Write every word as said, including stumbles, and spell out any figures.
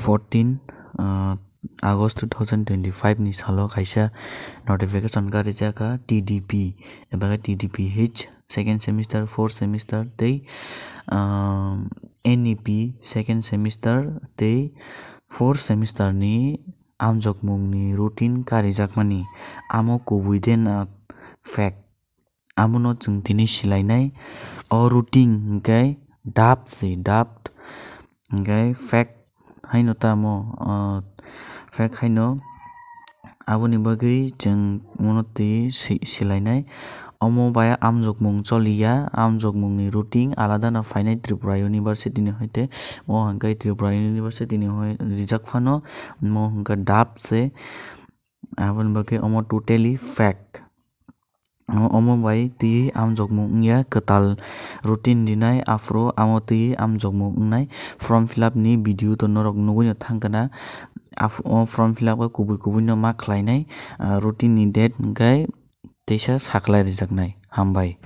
fourteen, uh, August two thousand twenty-five ni salo kaisa notification karijak kha T D P, eba khe T D P H second semester, fourth semester tei, um, N E P second semester tei fourth semester ni amjokmung ni routine karijakmani. Amo kubui de na fake? Amono chwng tini silainai. O routine hwnkhe draft se, draft hwnkhe fake haino tamo, o, fake haino. Aboni bagwi chwng mono twi si-, silainai. Omo bai amjokmung choliya, amjokmung ni routine alada no phainai Tripura University ni hoite. Mo hwnkhe Tripura University ni hoi rijak phano, mo hwnkhe draft se. Aboni bagwi omo totally fake. O-, omo bai twi amjokmung wngya, kwtal routine rinai, aphuru amo twi amjokmung wngnai. Form fill up ni video to norok nugwi no thang kana. Af-, o form fill up khe kubui kubui no ma khlainai, ah, routine ni date hwnkhe teisa saklai rijaknai. Hambai.